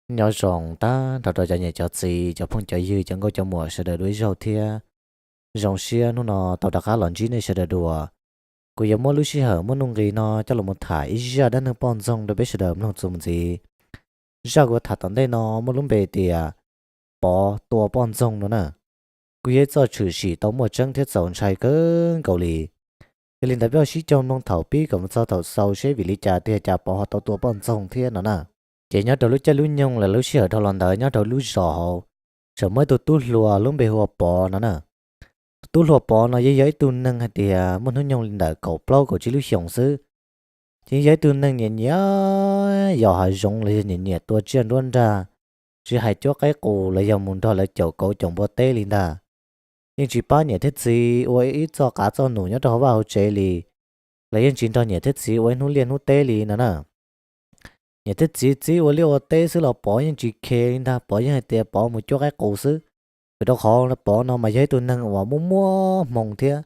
Nyob zoo tag nrho rau cov niam cov txiv, cov phooj cov ywg, cov nkauj cov muam sawv daws dua ib zaug thiab. Zoo siab hnub no tau rov qab los ntsib nej sawv daws dua. Kuv yuav muab lub sij hawm muaj nuj nqis no coj los mus tham ib zaj dab neeg poj ntxoog rau peb sawv daws mloog txuas mus ntxiv. Zaj kuv tham tom ntej no muaj lub npe tias Pov tua poj ntxoog no na. Kuj yog ib txoj tshwm sim tau muaj tseeb thiab txaus ntshai kawg nkaus li. Yog li ntawd peb ho sib koom mloog thaum pib kom mus txog thaum xaus seb vim li cas tiag cas Pov ho tau tua poj ntxoog thiab no na. Ces nyob rau lub caij lub nyoog los lub sij hawm dhau los ntawd nyob rau lub zos hauv, tseem muaj ib tug tub hluas lub npe hu ua Pov no na. Tus tub hluas Pov no yeej yog ib tug neeg hais tias muaj hnub nyoog li ntawm kaum plaub kaum tsib lub xyoos xwb. Ces yog ib tug neeg nyiam nyiam yos hav zoov los yog nyiam nyiam tua tsiaj nruab nrag, tsis hais cuab qaib qus los yog mus nrog lawv caum kauv caum npua teb li ntag. Yeej tsis pab niam thiab txiv ua ib txoj qav txoj num nyob rau hauv vaj hauv tsev li, los yeej tsis nrog niam thiab txiv ua ib hnub liaj hnub teb li no na. Niam thiab txiv txib ua liaj ua teb xwb los Pov yeej tsis khe li ntag, Pov yeej hais tias Pov mus cuab qaib qus xwb. Vim rau qhov Pov no mas yog ib tug neeg uas muaj muaj hmoo thiab,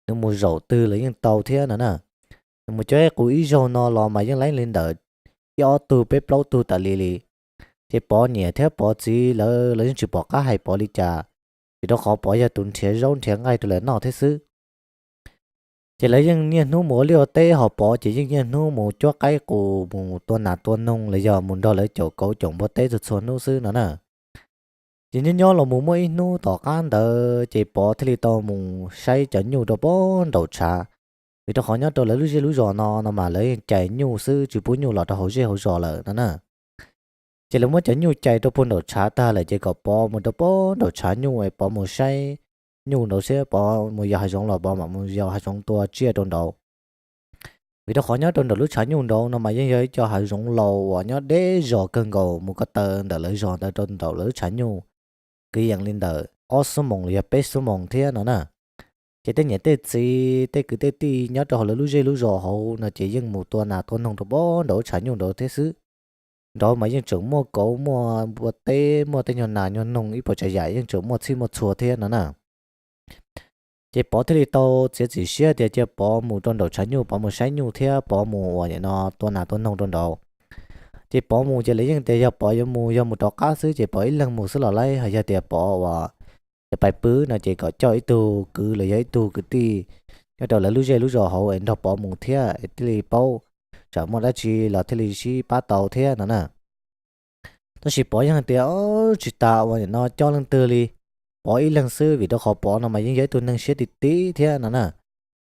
nws mus zaum twg los yeej tau thiab no na. Nws mus cuab qaib qus ib zaug no los mas yeej laib li ntawm ib ob tug peb plaub tug tas li li. Ces Pov niam thiab Pov txiv lawv los yeej tsis pom qab hais Pov li cas, vim rau qhov Pov yog tus nrhiav zaub nrhiav nqaij rau lawv noj thiab xwb. Ces lawv yeej niaj hnub mus ua liaj ua teb, ho Pov ces yeej niaj hnub mus cuab qaib qus, mus tua nas tua noog los yog mus nrog lawv caum kauv caum npua teb txhua txhua hnub xwb no na. Ces nyob nyob los mus muaj ib hnub tom qab ntawd ces Pov thiaj li tau mus saib cov nyuj rau pem nraum tshav, vim rau qhov nyob rau lawv lub zej lub zos no no mas lawv yeej cais nyuj xwb, tsis pub nyuj los rau hauv zej hauv zos lawm no na. Ces lawv muab cov nyuj cais rau puag nraum tshav tag lawm ces kom Pov mus rau pem nraum tshav nyuj es Pov mus saib nyuj nraud seb Pov mus yos hav zoov los Pov mam mus yos hav zoov tua tsiaj rau nraud. Vim rau qhov nyob rau nraum lub tshav nyuj nraud no mas yeej yog ib co hav zoov laus uas nyob deb zos kawg nkaus, mus ko taw ntawm lawv zos ntawd rau nraum lawv lub tshav nyuj kwv yees li ntawm ob xuab moos los yog peb xuab moos thiab no na. Ces tej niam tej txiv tej kwv tej tij nyob rau hauv lawv lub zej lub zos hauv no ces yeej mus tua nas tua noog rau pem nraum lub tshav nyuj nraud thiab xwb. Nraud mas yeej tseem muaj kauv muaj npua teb muaj tej nyuag nas nyuag noog ib puas tsav yam yeej tseem muaj txhij muaj txhua thiab no na. Ces Pov thiaj li tau txiav txim siab tias cia Pov mus rau nraum tshav nyuj, Pov mus saib nyuj thiab Pov mus uas nim no tua nas tua noog rau nraud. Ces Pov mus ces lawv yeej tias yog Pov yuav mus yog mus rov qab xwb ces Pov ib leeg mus xwb los laib, ho yog tias Pov uas yuav pais pw no ces kom coj ib tug kwv los yog ib tug kwv tij nyob rau lawv lub zej lub zos hauv es nrog Pov mus thiab es thiaj li paub, tsam muaj dab tsi los thiaj li sib pab tau thiab no na. Tab sis Pov yeej hais tias tsis tas uas nim no coj leej twg li, Pov ib leeg xwb, vim rau qhov Pov no mas yeej yog ib tug neeg siab ti ti thiab no na.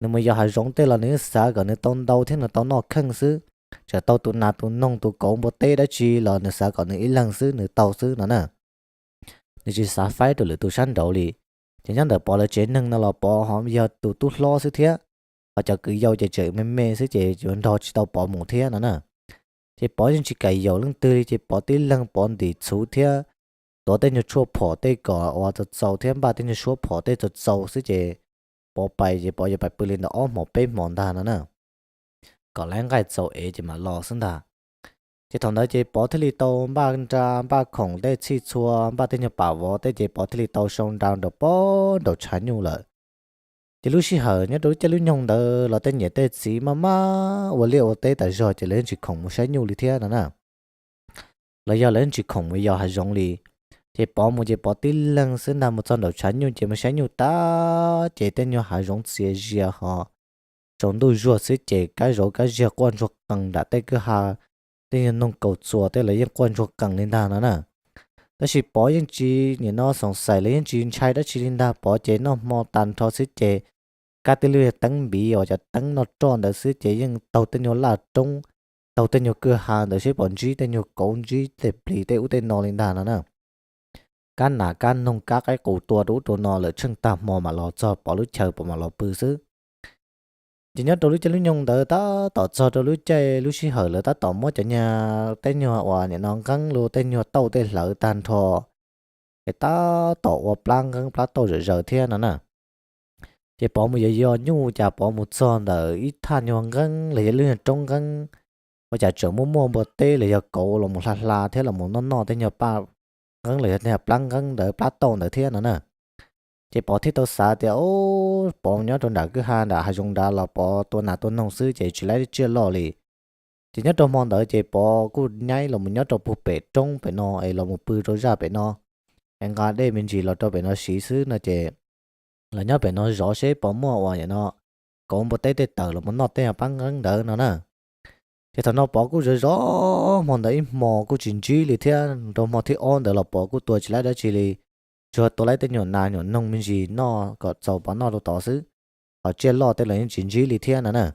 Nws mus yos hav zoov tej los nws yeej xav kom nws tau ntau thiab nws tau noj kheej xwb, tsam tau tus nas tus noog tus kauv npua teb dab tsi los nws xav kom nws ib leeg xwb nws tau xwb no na. Nws tsis xav faib rau lwm tus sab nraud li. Ces nyob ntawm Pov lawv tsev neeg no los Pov ho yog tus tub hlob xwb thiab, ho cov kwv yau ces tseem me me xwb ces yuav nrog tsis tau Pov mus thiab no na. Ces Pov yeej tsis kam yaum leej twg li ces Pov tib leeg Pov ntim txhuv thiab tuav tej nyuag tshuaj phom tej kom uas txaus txaus thiab npaj tej nyuag suab phom tej txaus txaus xwb ces Pov pais ces Pov yuav pais pw li ntawm ob hmos peb hmos ntag no na, kom laib nqaij txaus ev ces mam los xwb ntag. Ces thaum ntawd ces Pov thiaj li tau npaj nra npaj khoom tej txhij txhua npaj tej nyuag pam vov tej ces Pov thiaj li tau sau nra rau pem nraum tshav nyuj lawm. Ces lub sij hawm nyob rau lub caij lub nyoog ntawd los tej niam tej txiv maj maj ua liaj ua teb tas zog ces lawv yeej tsis khoom mus saib nyuj li thiab no na. Los yog lawv yeej tsis khoom mus yos hav zoov li. Ces Pov mus ces Pov tib leeg xwb ntag, mus txog nraum tshav nyuj ces mus saib nyuj tag ces tej nyuag hav zoov txias zias ho tsaus ntuj zuag xwb ces kab zauv kab ziag quaj ntsuag qees nram tej kwj ha, tej nyuag noog kaus txuas tej los yeej quaj ntsuag qees li ntag no na. Tab sis Pov yeej tsis nim no xoom xaim los yeej tsis ntshai dab tsi li ntag, Pov ces noj hmo tag nrho xwb ces kab tib lub teeb npiv uas cov teeb noj roj ntawd xwb ces yeej taug tej nyuag laj roob, taug tej nyuag kwj ha ntawd seb puas ntsib tej nyuag kauv ntsib tej plis tej ub tej no li ntag no na. Kab nas kab noog kab qaib qus tua rau ub rau no lawm tsheej tag hmo mam los txog Pov lub chaw Pov mam los pw xwb. Ces nyob rau lub caij lub nyoog ntawd tab tom txog rau lub caij lub sij hawm lawv tab tom muab cov nyuag tej nyuag uas nim no nqeeb los tej nyuag tauj tej hlawv tag nrho, ces tab tom ua plab nqeeb plab tauj zom zaws thiab no na. Ces Pov mus yos yos nyuj cas Pov mus txog ntawm ib thaj nyuag nqeeb los yog lub nyuag roob nqeeb, ua cas tseem muaj muaj npua teb los yog kauv los mus hla hla thiab los mus noj noj tej nyuag paj nqeeb los yog tej nyuag plab nqeeb ntawd plab tauj ntawd thiab no na. Ces Pov thiaj tau xav tias, o, Pov nyob rau nram kwj ha nram hav zoov nrad los Pov tua nas tua noog xwb ces tsis laib tsiaj loj li. Ces nyob rau hmo ntawd ces Pov kuj nyaib los mus nyob rau puag pem roob pem no es los mus pw rau zaj pem no, es nqa dej me ntsis los rau pem no siv xwb no ces los nyob pem no zov seb puas muaj uas nim no kauv npua teb tej tawm los mus noj tej pab nqeeb ntawd no na. Ces thaum no Pov kuj zov zov hmo ntawd ib hmo kuj tsis ntsib li thiab, rau hmo thib ob ntawd los Pov kuj tua tsis laib dab tsi li, tsuas tua laib tej nyuag nas nyuag noog me ntsis noj kom txaus Pov noj rau tod xwb, ho tsiaj loj tej los yeej tsis ntsib li thiab no na.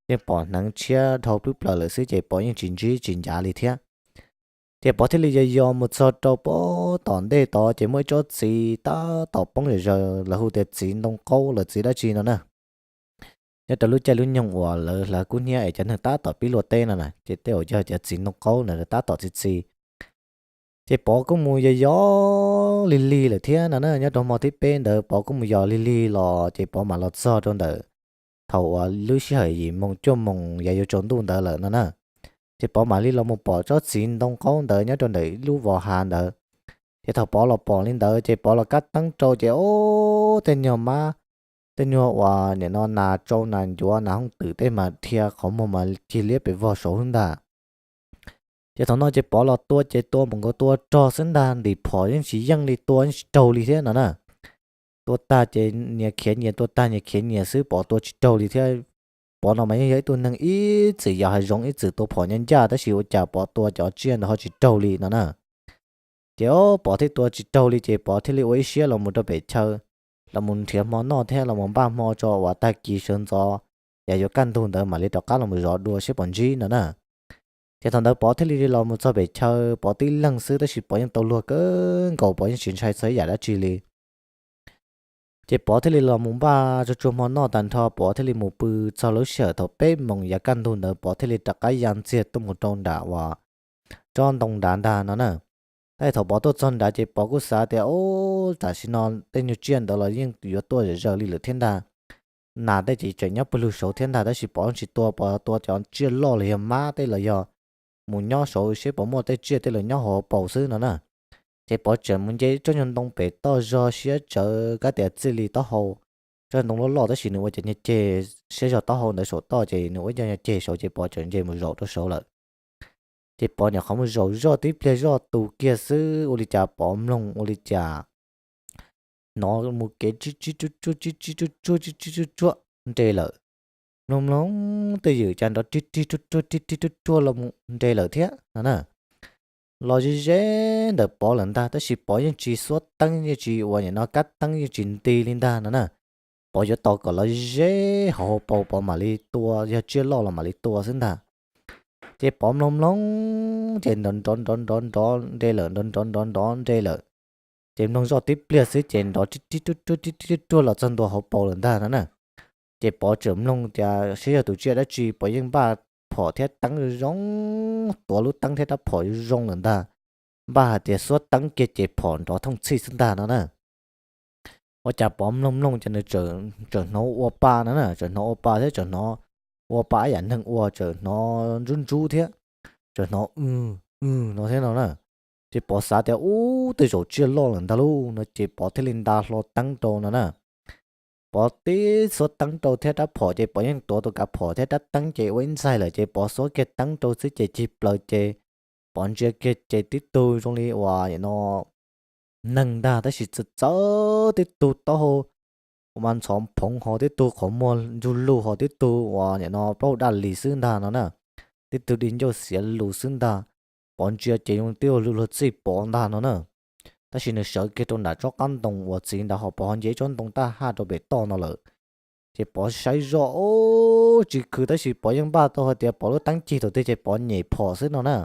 Yeej pom hneev tshiab dhau plwb plaws lawm xwb ces Pov yeej tsis ntsib tsis ncav li thiab. Ces Pov thiaj li yos yos mus txog rau pem tom ntej tod ces muaj ib tsob txiv tab tom poob zom zaws, lawv hu tias txiv ntoo qaub los txiv dab tsi no na. Nyob rau lub caij lub nyoog uas lawv hlawv kub hnyiab es cov neeg tab tom pib luaj teb no na, ces tej uas yog cov txiv ntoo qaub na tab tom txi txi. Ces Pov kuj mus yos yos lig lig lawm thiab no na. Nyob rau hmo thib peb ntawd Pov kuj mus yos lig lig los ces Pov mam los txog rau ntawm thaum uas lub sij hawm yim moos cuaj moos yav yuav tsaus ntuj ntawd lawm no na. Ces Pov mam li los mus pom tsob txiv ntoo qaub ntawd nyob rau ntawm ib lub vos hav ntawd. Ces thaum Pov los pom li ntawd ces Pov los kab teeb rau ces ub, tej nyuag mab, tej nyuag uas nim no nas tsau nas ncuav nas hooj twm tej mas dhia qhov muag mas cig liab pes vog saud xwb ntag. Ces thaum no ces Pov los tua ces tua mus nkaus tua rog xwb ntag, ntim phom yeej tsis yeej li, tua yeej tsis raug li thiab no na. Tua tag ces nyias khiav nyias, tua tag nyias khiav nyias xwb, Pov tua tsis raug li thiab. Pov no mas yeej yog ib tug neeg ib txwm yos hav zoov ib txwm tua phom ncaj ncaj tab sis ua cas Pov tua cov tsiaj ntawd ho tsis raug li no na. Ces Pov thiaj tua tsis raug li ces Pov thiaj li ua ib siab los mus rau pem chaw, los mus nrhiav hmo noj thiab los mus npaj hmo tso uas tag kis sawv ntxov, yog yuav kaj ntug ntawd mam li rov qab los mus zov dua seb puas ntsib no na. Ces thaum ntawd Pov thiaj li los mus txog pem chaw, Pov tib leeg xwb tab sis Pov yeej tau luag kawg nkaus, Pov yeej tsis ntshai txog ib yam dab tsi li. Ces Pov thiaj li los mus npaj tsuag tsuag hmo noj tag nrho, Pov thiaj li mus pw txog lub sij hawm thaum peb moos yav kaj ntug ntawd Pov thiaj li rov qab ya ntxiag tuaj mus rau nram uas tsob ntoo nrad ntag no na. Tab sis thaum Pov tuaj txog nrad ces Pov kuj xav tias, ub, tam sim no tej nyuag tsiaj ntawd los yeej yuav tuaj zom zaws li lawm thiab ntag. Nas tej ces tseem nyob pawg lug saud thiab ntag, tab sis Pov tsis tua, Pov tua cov tsiaj loj los yog mab tej los yog mus nyob saud seb puas muaj tej tsiaj tej los nyob hauv paus xwb no na. Ces Pov tseem mus nce tsob nyuag ntoo pem toj zog siab tsawv kab tias txij li taub hau, tsob ntoo loj loj tab sis nws ua cov nyuag ceg siab zog taub hau ntawd saum toj ces nws ua cov nyuag ceg saud ces Pov tseem nce mus zaum rau saud lawm. Ces Pov nyuam qhuav mus zaum zoj tib pliag zoj tus kiag xwb ua li cas Pov mloog ua li cas hnov mus kev tsib tsib tsuj tsuj tsib tsib tsuj tsuj tsib tsib tsuj tsuj nres lawm. Mloog mloog tej ywm cas nrov rig rig ruaj ruaj rig rig ruaj ruaj los mus nres lawm thiab no na. Los ze ze ntawm Pov lawm ntag tab sis Pov yeej tsis xuab teeb yeej tsis ua nim no kab teeb yeej tsis nti li ntag no na. Pov yuav tos kom los ze hauv hauv paus Pov mam li tua, yog tsiaj loj los mam li tua xwb ntag. Ces Pov mloog mloog ces nrov nrov nrov nrov nrov nres lawm, nrov nrov nrov nrov nres lawm. Ces mloog zoj tib pliag xwb ces nrov rig rig ruaj ruaj rig rig ruaj ruaj los txog ntua hauv paus lawm ntag no na. Ces Pov tseem mloog tias saib yog tus tsiaj dab tsi, Pov yeej npaj phom thiab teeb zoo zoo, tuav lub teeb thiab rab phom zoo zoo lawm ntag. Npaj hais tias xuab teeb kiag ces phom nrov thooj txhij xwb ntag no na. Ua cas Pov mloog mloog ces nws tseem hnov ua pa no na, tseem hnov ua pa thiab tseem hnov ua pa ib yam neeg ua, tseem hnov ntsub ntsub thiab, tseem hnov w w no thiab no na. Ces Pov xav tias ub tej zaum tsiaj loj lawm ntag lauj no ces Pov thiaj li nta hlo teeb rau no na. Pov tib xuab teeb rau thiab rab phom ces Pov yeej tuav tus kav phom thiab rab teeb ces ua ib ntxaig lawm ces Pov xuab kiag teeb rau xwb ces cig plaws ces Pov ntsia kiag ces tib tug zoo li uas no neeg ntag tab sis txawv txawv, tib tug taub hau mas ntxhov phoov ho tib tug qhov muag ntsug lug ho tib tug uas nim no plaub hau daj lis xwb ntag no na. Tib tug di ncauj xiav lus xwb ntag. Pov ntsia ces zoo tib tug luag txij Pov ntag no na. Tab sis nws sawv kiag rau nram tsob qab ntoo uas txiv ntawd ho Pov ho nce ib tsob ntoo taj haj rau pem toj no lawm. Ces Pov saib zoj ub tsis khwv tab sis Pov yeej npaj tau hais tias Pov lub teeb cig thaum twg ces Pov nyem phom xwb no na.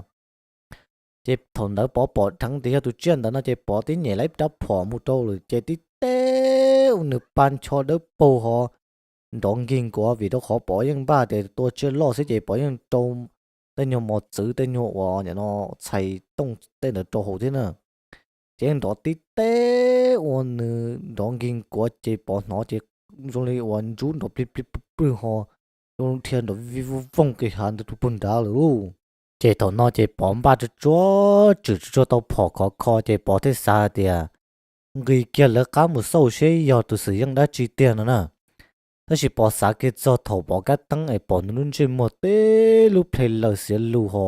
Ces thaum ntawd Pov pom dheev tias yog tus tsiaj ntawd no ces Pov tib nyem laib rab phom mus rau lawm ces tib teb ua nws pa ncho dawb paug ho nrov nkig nkuav vim rau qhov Pov yeej npaj tias tua tsiaj loj xwb ces Pov yeej rau tej nyuag mos txwv tej nyuag uas nim no txhais tooj tej ntawd rau hauv thiab na. Ces yeej nrov tib teb ua nws nrov nkig nkuav ces Pov hnov ces zoo li uas ntsub nrov plig plig pwg pwg ho, zoo dhia nrov vij voog voog kev hav ntawd rau puag nrad lawm lauj. Ces thaum no ces Pov npaj tsuag tsuag tswm tsuag tsuag tau phom khov kho ces Pov thiaj xav hais tias nqis kiag lawv qab mus xauj seb yog tus xwm yeej dab tsi tiag no na. Tab sis Pov xav kiag txog thaum Pov kab teeb es pom nws lub ntsej muag tej lub ple laws xiav lus ho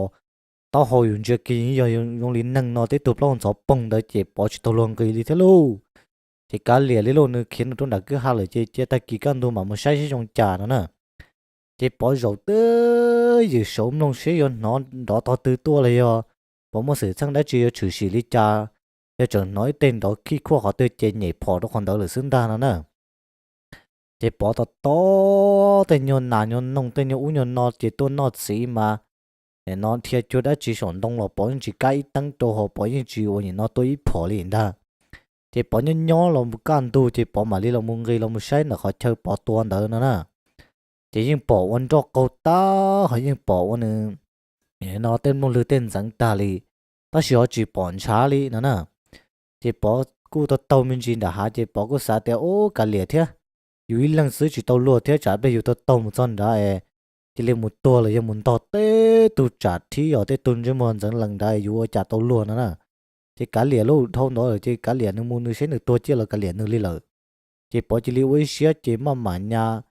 taub hau yus ntsia kiag yog zoo li neeg no, tej tug plaub hau ntxhov poog ntawd ces Pov tsis tau luag nqis li thiab lauj. Ces kav liam li lauj, nws khiav nws rau nram kwj ha lawm ces cia tag kis kaj ntug mam mus saib seb zoo cas no na. Ces Pov zaum twj ywm saum mloog seb yuav hnov nrov tog twg tuaj los yog Pov muaj xwm txheej dab tsi yuav tshwm sim li cas, yog tseem hnov ib teg nrov khij khuaj qhov twg ces nyem phom rau qhov ntawd lawm xwb ntag no na. Ces Pov tos tos tej nyuag nas nyuag noog tej nyuag ub nyuag no ces tuaj noj txiv mas, nim no dhia cuag dab tsi saum ntoo los Pov yeej tsis kab ib teeb rau ho Pov yeej tsis ua nim no tuaj ib phom li ntag. Ces Pov nyob nyob los mus kaj ntug ces Pov mam li los mus nqis los mus saib ntawm qhov chaw Pov tua ntawd no na. Ces yeej pom ua nroj qaug tag ho yeej pom ua nws no tej nplooj lwg tej ntxeev tag li, tab sis ho tsis pom ntshav li no na. Ces Pov kuj tau taug me ntsis nram hav ces Pov kuj xav tias ub kav liam thiab, yus ib leeg xwb tsis tau luag thiab tsam pliag yus tau taug mus txog nrad es cia li mus tuag los yog mus ntog tej tug tsam thib os tej tug ntsej muag ntxeev lees nrad yus ua cas tau luag no na. Ces kav liam lauj, dhau ntawd lawm ces kav liam nws mus nws seb nws tuag ciaj los kav liam nws li lawm. Ces Pov cia li ua ib siab ces maj mam nyas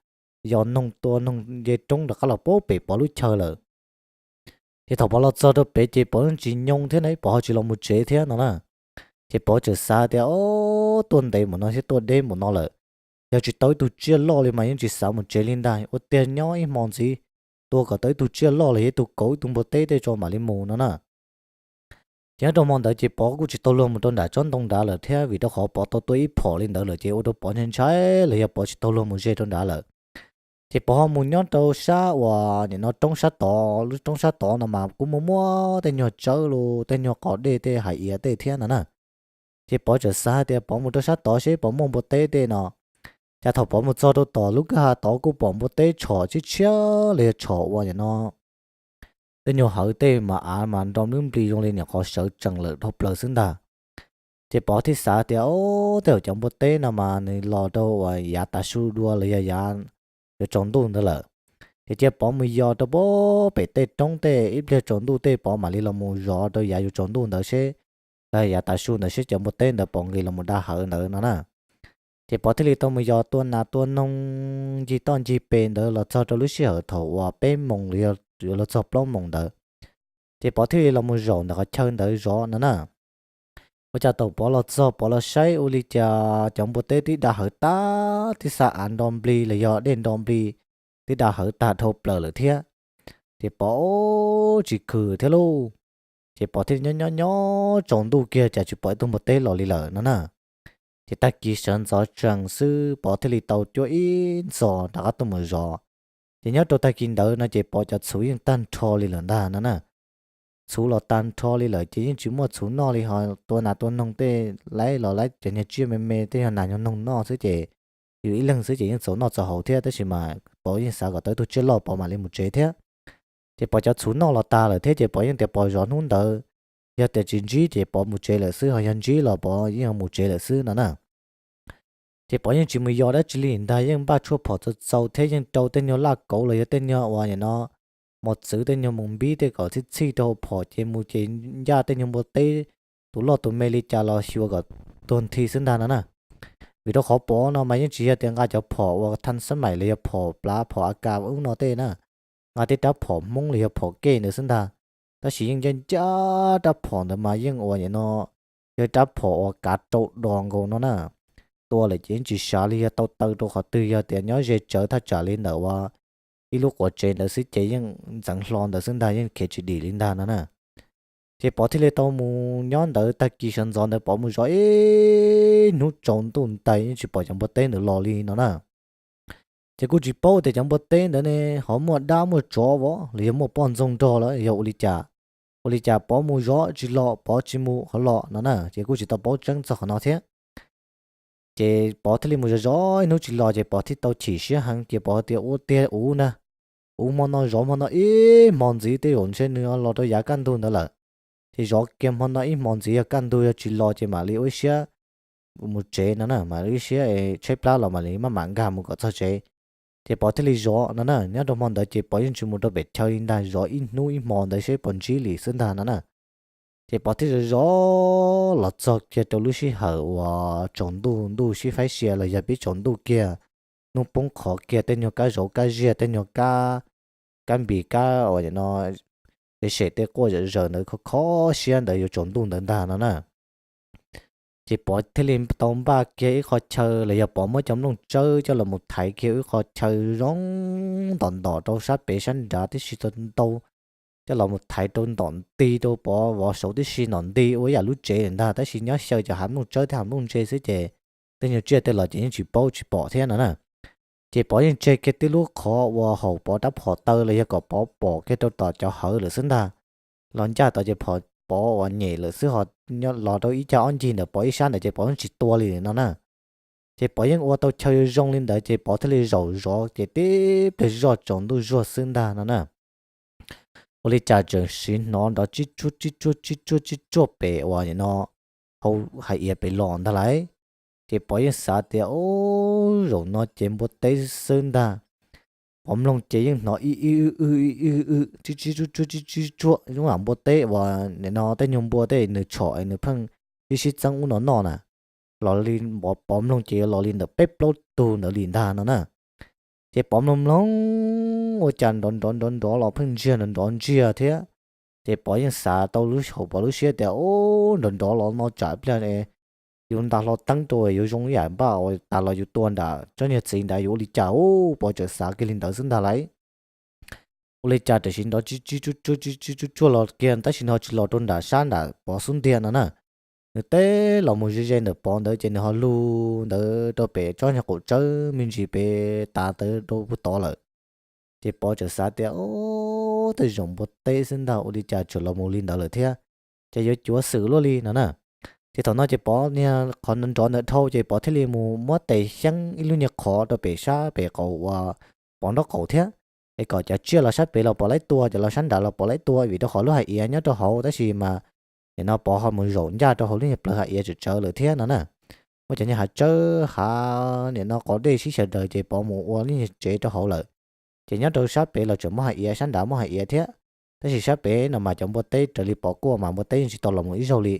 yos noog tua noog nce roob rov qab los pem Pov lub chaw lawm. Ces thaum Pov los txog rau pem ces Pov yeej tsis nyoo thiab na, Pov ho tsis los mus tsev thiab no na. Ces Pov txawm xav tias ob tuaj ntev npaum no thiab tuaj deb npaum no lawm, yog tsis tau ib tug tsiaj loj li mas yeej tsis xav mus tsev li ntag, ua tiag nyob ib hmo ntxiv, tua kom tau ib tug tsiaj loj los yog ib tug kauv ib tug npua teb tej tso mam li mus no na. Ces nyob rau hmo ntawd ces Pov kuj tsis tau luag mus rau nram tsob ntoo nrad lawm thiab vim rau qhov Pov tau tua ib phom li ntawd lawm ces ua rau Pov ntshai ntshai los yog Pov tsis tau luag mus ze rau nrad lawm. Ces Pov ho mus nyob rau sab uas nim no roob sab tod, lub roob sab tod no mas kuj muaj muaj tej nyuag tsawb los tej nyuag qos dej tej hais iav tej thiab no na. Ces Pov txawm xav hais tias Pov mus rau sab tod seb Pov muaj npua teb tej no. Cas thaum Pov mus txog rau tom lub kwj ha tod kuj pom npua teb tshom tshiab tshiab los yog tshom ua nim no tej nyuag hawv tej mas av mas nrov nplib nplig zoo li nim qhov sawv tsees lawm dhau plaws xwb ntag. Ces Pov thiaj xav tias ob tej hauv cov npua teb no mas nws los rau uas yav tav su dua los yog yav yuav tsaus ntuj ntawd lawm. Ces cia Pov mus yos rau pem tej roob tej ib pliag tsaus ntuj tej Pov mam li los mus zov rau yav yuav tsaus ntuj ntawd seb, los yav tav su ntawd seb cov npua teb ntawd puas nqis los mus da hawv ntawd no na. Ces Pov thiaj li tau mus yos tua nas tua noog ncig toj ncig pes ntawd los txog rau lub sij hawm thaum uas peb moos los yog yuav luag txog plaub moos ntawd. Ces Pov thiaj li los mus zaum ntawm qhov chaw ntawd zov no na. Ua cas thaum Pov los txog Pov los saib ua li cas cov npua teb twb da hawv tag, twb xa av nro nplig los yog dej nro nplig, twb da hawv tag dhau plaws lawm thiab. Ces Pov tsis khwm thiab lauj. Ces Pov thiaj li nyob nyob nyob tsaus ntuj kiag cas tsis pom ib tug npua teb los li lawm no na. Ces tag kis sawv ntxov tsees xwb Pov thiaj li tau cuab ib ntxos rov qab tuaj mus zov. Ces nyob rau tag kis ntawd no ces Pov cov txhuv yeej tag nrho li lawm ntag no na. Txhuv los tag nrho li lawm ces yeej tsis muaj txhuv noj li ho tua nas tua noog tej laib los laib cov nyuag tsiaj me me tej nyuag nas nyuag noog noj xwb ces yus ib leeg xwb ces yeej txaus noj txaus haus thiab tab sis mas Pov yeej xav kom tau ib tug tsiaj loj Pov mam li mus tsev thiab. Ces Pov cov txhuv noj los tag lawm thiab ces Pov yeej tias Pov zov hnub ntawd, yog tias tsis ntsib ces Pov mus tsev lawm xwb ho yog ntsib los Pov yeej mus tsev lawm xwb no na. Ces Pov yeej tsis mus yos dab tsi li ntag, yeej npaj tshuaj phom txaus txaus thiab yeej rau tej nyuag laj kauv los yog tej nyuag uas nim no mos txwv tej nyuag mus npib tej kom txhij txhij rau hauv phom ces mus ces ncaj tej nyuag npua teb tus loj tus me li cas los xyuas kom tuag nthi xwb ntag no na. Vim rau qhov Pov no mas yeej tsis yog tias nqa cov phom uas thaj xab maim los yog phom plav phom AK ub no tej na, nqa tej rab phom Hmoob los yog phom kej ntawd xwb ntag. Tab sis yeej ncaj ncaj rab phom ntawd mas yeej uas nim no yog rab phom uas kav rau dos nkaus no na. Tua lawm ces yeej tsis sav li yog tau taw rau qhov twg, yog tias nyob ze tsawv thaj tsam li ntawm uas ib lub quav tsev ntawd xwb ces yeej ntxeev hlo ntawd xwb ntag, yeej khiav tsis dim li ntag no na. Ces Pov thiaj li tau mus nyob ntawd tag kis sawv ntxov ntawd Pov mus zov ib hnub tsaus ntuj ntais yeej tsis pom cov npua teb ntawd los li no na. Ces kuj tsis paub tias cov npua teb ntawd ne ho muaj dab muaj tsov vov los yog muaj poj ntxoog nrog lawm yog ua li cas. Ua li cas Pov mus zov tsis los, Pov tsis mus ho los no na, ces kuj tsis tau paub tseeb txog qhov no thiab. Ces Pov thiaj li mus zov zov ib hnub tsis los ces Pov thiaj tau chim siab heev ces Pov tias ua tiag ua ntag, ua hmo no zov hmo no ib hmo ntxiv tej zaum ntshe nws los rau yav kaj ntug ntawd lawm. Ces zov kiag hmo no ib hmo ntxiv yog kaj ntug yog tsis los ces mam li ua ib siab mus tsev no na, mam li ua ib siab tshaib plab los mam li maj mam nkag mus kom txog tsev. Ces Pov thiaj li zov no na, nyob rau hmo ntawd ces Pov yeej tsis mus rau pem chaw li ntag, zov ib hnub ib hmo ntawd seb puas ntsib li xwb ntag no na. Ces Pov thiaj zov zov los txog kiag rau lub sij hawm uas tsaus ntuj ntuj sib faib sia los yog pib tsaus ntuj kiag, hnub poob qho kiag tej nyuag kab zauv kab ziag tej nyuag kab, kab npis kab uas no, tej sem tej quaj zom zaws ntawd khov khov siab ntawd yuav tsaus ntuj ntawd ntag no na. Ces Pov thiaj li tau npaj kiag ib qho chaw los yog Pov muab cov nplooj tsawb coj los mus thaiv kiag ib qho chaw zoo ntom ntom rau sab pem sab nrad tib si tau ntau, coj los mus thaiv rau ntom nti rau Pov vov saud tib si ntom nti ua ib yam lub tsev lawm ntag, tab sis nyob xyaw cov hav nplooj tsawb thiab hav nplooj ntse xwb ces tej nyuag tsiaj tej los ces yeej tsis paub tsis pom thiab no na. Ces Pov yeej tseg kiag tib lub qhov uas haum Pov rab phom taw los yog kom Pov pom kiag rau tom cov hawv lawm xwb ntag. Los ncaj tod ces Pov uas nyem lawm xwb ho los rau ib cag ob ncig ntawm Pov ib sab ntawd ces Pov yeej tsis tua li no na. Ces Pov yeej ua tau chaw zoo li ntawd ces Pov thiaj li zaum zov ces tib pliag zoj tsaus ntuj zuag xwb ntag no na. Ua li cas tseem siv hnov nrov tsib tsuaj tsib tsuaj tsib tsuaj tsib tsuaj pem uas no hauv hais iav pem los ntag lauj. Ces Pov yeej xav tias, Ub, zaum no ces npua teb xwb ntag. Pov mloog ces yeej hnov ib ib w w ib ib w w tsib tsib tsuaj tsuaj tsib tsib tsuaj zoo yam npua teb uas no tej nyuag npua tej nws tshom nws pheej ib sib txeeb ub no noj na. Los li Pov mloog ces yuav los li ntawm peb plaub tug ntawd li ntag no na. Ces Pov mloog mloog ua cas nrov nrov nrov nrov los pheej ntsiag nrov nrov ntsiag thiab. Ces Pov yeej xav tau lub haum Pov lub siab tias, Ub, nrov nrov los no tsam pliag yus nta hlo teeb rau yuav zoo ib yam npaj uas tas los yus tua nram tsob niag txiv nrad yuav ua li cas ub. Pov txawm xav kiag li ntawd xwb ntag lauj. Ua li cas tam sim nrov tsib tsib tsuaj tsuaj tsib tsib tsuaj tsuaj los kiag tab sis nws ho tsis los rau nram sab nram Pov xub ntiag no na. Nws teb los mus ze ze ntawm Pov ntawd ces nws ho lug ntawd rau pem tsob niag qaum tsawb me ntsis pem tav ntawd rau puag tod lawm. Ces Pov txawm xav tias, Ub, tej zaum npua teb xwb ntag ua li cas tseem los mus li ntawd lawm thiab, ces yuav cuav xwm luaj li no na. Ces thaum no ces Pov niag qhov nrov ntawd dhau ces Pov thiaj li mus muab tes xyeeb ib lub niag qhov rau pem sab pem qaum uas Pov nraub qaum thiab, es kom cov tsiaj los sab pem los Pov laib tua, cov los sab nrad los Pov laib tua, vim rau qhov lub hais iav nyob rau hauv tab sis mas nim no Pov ho mus zaum ncaj rau hauv lub niag plawv hais iav tsawv tsawv lawm thiab no na. Muab cov niag hav tsawb hav nim no qos dej sib xyaw daws ces Pov mus ua lub niag tsev rau hauv lawm. Ces nyob rau sab pem los tseem muaj hais iav, sab nrad muaj hais iav thiab, tab sis sab pem no mas cov npua teb raws li Pov kuaj mas npua teb yeej tsis tau los mus ib zaug li,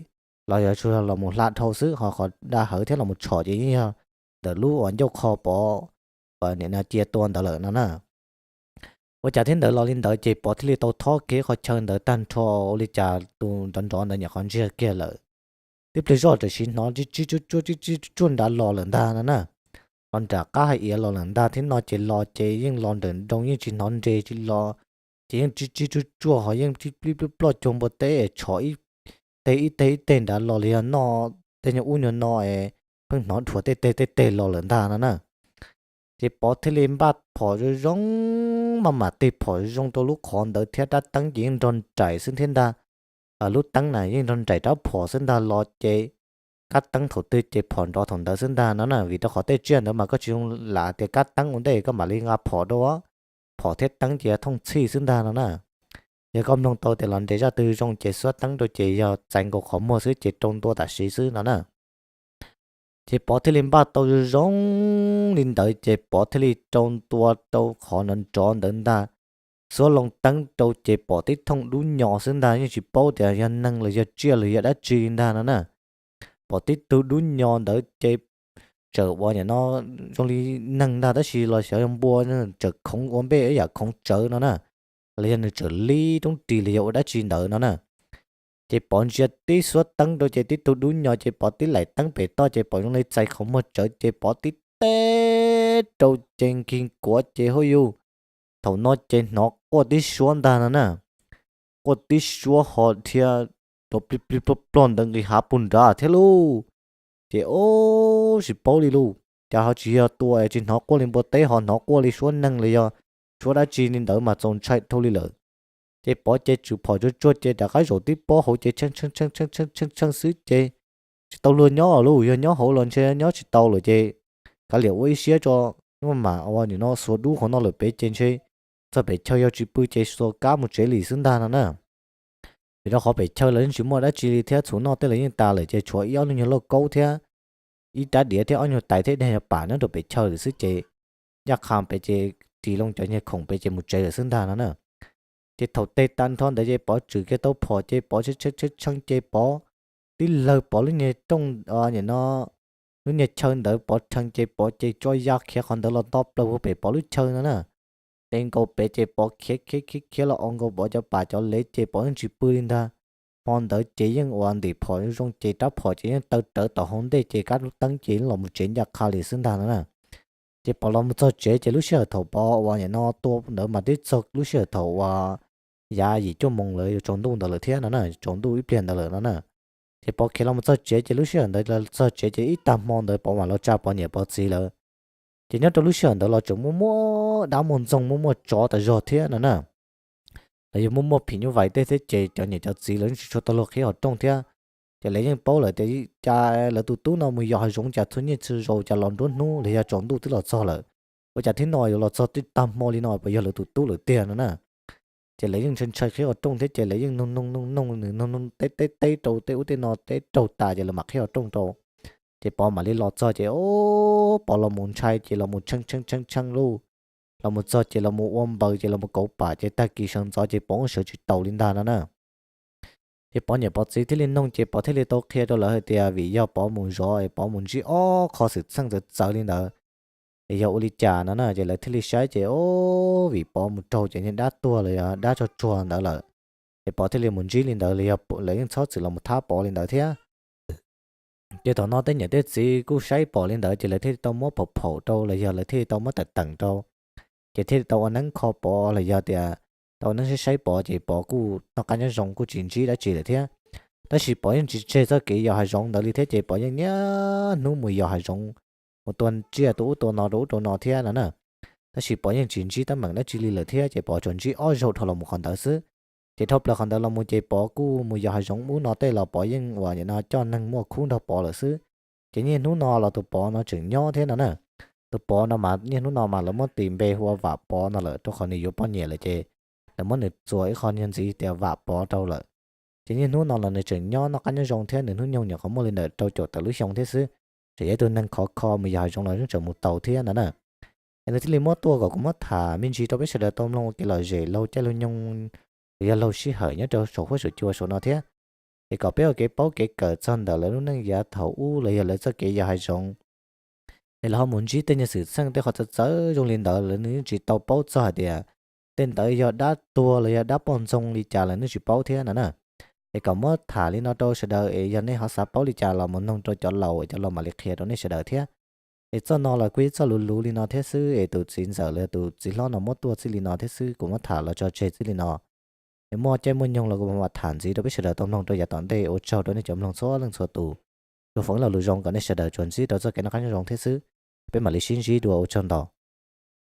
los yog tsuas los mus hla dhau xwb, ho qhov da hawv thiab los mus tshom ces yeej yog ntawm lub uas ncauj qho Pov uas nim no cia tua ntawd lawm no na. Ua cas thiab ntawd los li ntawd ces Pov thiaj li tau thob kiag qhov chaw ntawd tag nrho, ua li cas tus nrov nrov ntawd nyuam qhuav ntsiag kiag lawm. Tib pliag zoj tam sim hnov tsib tsib tsuaj tsuaj tsib tsib tsuaj tsuaj nrad los lawm ntag no na. Los nram qab hais iav los lawm ntag thiab no ces los ces yeej los nrawm nroos yeej tsis hnov nres tsis los, ces yeej tsib tsib tsuaj tsuaj ho yeej plib plib ploj ploj cuag npua teb tshom ib teg ib teg ib teg nrad los li yog noj tej nyuag ub nyuag no es pheej hnov dhuav tej teg tej teg los lawm ntag no na. Ces Pov thiaj li npaj phom zoo zoo, maj mam tig phom zoo rau lub qhov ntawd thiab rab teeb ces yeej nrog nraim xwb thiab ntag. Lub teeb na yeej nrog nraim rab phom xwb ntag los ces kab teeb thaum twg ces phom nrov thaum ntawd xwb ntag no na, vim rau qhov tej tsiaj ntawd mas koj tsis zoo lam tias kab teeb ua ntej koj mam li nqa phom rau, phom thiab teeb ces yog thooj txhij xwb ntag no na. Yog koj mloog tau tias los nres zaj twg zoo ces xuab teeb rau ces yog txais nkaus qhov muag xwb ces rau ntua tam sim xwb no na. Ces Pov thiaj li npaj tau zoo zoo li ntawd ces Pov thiaj li rau ntua rau qhov nrov nrov ntawd ntag. Xuab loo teeb rau ces pom tib thooj dub nyo xwb ntag, yeej tsis paub tias yog neeg los yog tsiaj los yog dab tsi li ntag no na. Pom tib tug dub nyo ntawd ces txawm ua nim no zoo li neeg ntag tab sis los xyov yog npua, txawm khoov ua npej ib yam khoov tsawv no na, los yog nws txawm lib roob ris los yog ua dab tsi ntawd no na. Ces Pov ntsia tib xuab teeb rau ces tib tug dub nyo ces Pov tib laim teeb pem toj ces Pov zoo li txais qhov muag tsawv ces Pov tib teb rau ces nkig kuav ces hauj yus, thaum no ces hnov quaj tib suab ntag no na. Quaj tib suab ho dhia rau plig plig plog plog ntawd nqis hav puag nrad thiab lauj. Ces ob tsis paub li lauj, cas ho tsis yog tua tsis hnov quaj li npua teb ho hnov quaj li suab neeg los yog suab dab tsi li ntawd mas txaus ntshai dhau li lawm. Ces Pov ces tswm phom tsuag tsuag ces rov qab zaum tib pob hauv ces tshee tshee tshee tshee xwb ces tsis tau luag nyob lauj, yog nyob hauv los ntshe nyob tsis tau lawm ces kav liam ua ib siab tso, mam ua nim no xuas dub qhov no lawm pem ces ntshe txog pem chaw yog tsis pw ces xuas kab mus tsev li xwb ntag no na. Vim rau qhov pem chaw los yeej tsis muaj dab tsi li thiab txhuv noj tej los yeej tas lawm ces tshuav ib ob lub nyuag lauj kaub thiab ib rab diav thiab ob nyuag tais thiab daim nyuag pam nyob rau pem chaw lawm xwb ces ncaj qha pem ces ris loo cov nyuag khoom pem ces mus tsev lawm xwb ntag no na. Ces thaum teg tag nrho ntawd ces Pov tswm kiag tau phom ces Pov tshee tshee tshee ces Pov tib lawg Pov lub nyuag rooj nim no lub niag chaw ntawd Pov rhees ces Pov ces tso ya khiav qhov ntawd los nto plaws puag pem Pov lub chaw no na. Ces nkaus pem ces Pov khiav khiav khiav khiav los ua nkaus Pov cov pas cov lev ces Pov yeej tsis pw li ntag. Hmo ntawd ces yeej ua ntim phom zoo ces rab phom ces yeej taw rawv tom hauv ntej ces kab lub teeb ces los mus tsev ncaj qha li xwb ntag no na. Ces Pov los mus txog tsev ces lub sij hawm thaum Pov uas nim no tua ntawd mas twb txog lub sij hawm thaum uas yav yim cuaj moos lawm, yuav tsaus ntuj ntawd lawm thiab no na, tsaus ntuj ib pliag ntawd lawm no na. Ces Pov khiav los mus txog tsev ces lub sij hawm ntawd los txog tsev ces ib tag hmo ntawd Pov mam los tsa Pov niam Pov txiv lawm. Ces nyob rau lub sij hawm ntawd los tseem muaj muaj dab muaj ntxoog muaj muaj tsov tas zog thiab no na. Los yog muaj muaj phim nyuj vais tej thiab ces cov niam cov txiv lawv yeej tsis tshua tau luag qhib qhov rooj thiab. Ces lawv yeej paub lawm tias cas lawv tus tub no mus yos hav zoov cas txhua niaj txhua zaus cas los nruab hnub los yog tsaus ntuj twb los txog lawm, ua cas thiab no yuav los txog twb tag hmo li no puas yog lawv tus tub lawm tiag no na. Ces lawv yeej ntshai ntshai qhib qhov rooj thiab ces lawv yeej noog noog noog noog nws noog noog teb teb teb rau tej ub tej no teb raug tas ces lawv mam qhib qhov rooj rau. Ces Pov mam li los txog ces o, Pov los mus ntshai ces los mus tshee tshee tshee tshee lauj. Los mus txog ces los mus ua npaws ces los mus kauv pam ces tag kis sawv ntxov ces Pov yeej sawv tsis taus li ntag no na. Ces Pov niam Pov txiv thiaj li noog ces Pov thiaj li tau qhia rau lawv hais tias vim yog Pov mus zov es Pov mus ntsib ob qho xwm txheej txawv txawv li ntawd, es yog ua li cas no na. Ces lawv thiaj li saib ces o, vim Pov mus raug cov niag dab tuag los yog dab tsog tsuag ntawd lawm, es Pov thiaj li mus ntsib li ntawd los yog lawv yeej txhob txwm los mus thab Pov li ntawd thiab. Ces thaum no tej niam tej txiv kuj saib Pov li ntawd ces lawv thiaj li tau muab phaum phaum rau los yog lawv thiaj li tau muab teem teem rau, ces thiaj li tau ua neeb kho Pov los yog tias tau ua neeb saib saib Pov ces Pov kuj noj qab nyob zoo kuj tsis ntsib dab tsi lawm thiab. Tab sis Pov yeej tsis tseg txoj kev yos hav zoov ntawd li thiab ces Pov yeej niaj hnub mus yos hav zoov, mus tua tsiaj tua ub tua no rau ub rau no thiab no na. Tab sis Pov yeej tsis ntsib teeb meem dab tsi li lawm thiab ces Pov tsuas ntsib ob zaug dhau los mus qhov ntawd xwb. Ces dhau plaws qhov ntawd los mus ces Pov kuj mus yos hav zoov ub no tej los Pov yeej uas nim no coj neeg muaj khub nrog Pov lawm xwb. Ces niaj hnub no los tus Pov no tseem nyob thiab no na. Tus Pov no mas niaj hnub no mas lawv muab tis npe hu ua Vam Pov no lawm rau qhov nws yuav poj niam lawm ces lawv muab nws txuas ib qho nyuag ntxiv tias Vam Pov rau lawm. Ces niaj hnub no los nws tseem nyob noj qab nyob zoo thiab nws hnub nyoog nyuam qhuav muaj li ntawm rau caum tawm lub xyoo thiab xwb. Tseem yog ib tug neeg khov kho mus yos hav zoov los yeej tseem mus tau thiab no na. Es nws thiaj li muab tuaj kom kuv muab tham me ntsis rau peb sawv daws tau mloog ua kev lom zem laug caij laug nyoog los yog laug sij hawm nyob rau saum huab saum cua saum no thiab. Es kom peb ua kev paub kev kawm txog ntawm lawv lub neej yav thaum ub los yog lawv txoj kev yos hav zoov. Es lawv ho mus ntsib tej nyuag xwm txheej tej qhov txawv txawv zoo li ntawd lawv nws yeej tsis tau paub txog hais tias tej ntawd yog dab tuag los yog dab poj ntxoog li cas lawv nws tsis paub thiab no na. Es kom muab tham li no rau sawv daws es yog nej ho xav paub li cas los mus noog rau cov laus es cov laus mam li qhia rau nej sawv daws thiab. Es txoj no los kuj ib txoj luv luv li no thiab xwb es tus txiv ntxawm los tus txiv hlob no muab tuaj txij li no thiab xwb, kuv muab tham los tso tseg txij li no. Es muaj caij muaj nyoog los kuv mam tham ntxiv rau peb sawv daws tau mloog rau yav tom ntej. Ua tsaug rau nej cov mloog txhua leej txhua tus. Tsuas foom ib lo lus zoo kom nej sawv daws tsuas ntsib rau txoj kev noj qab nyob zoo thiab xwb. Peb mam li sib ntsib dua, ua tsaug ntau.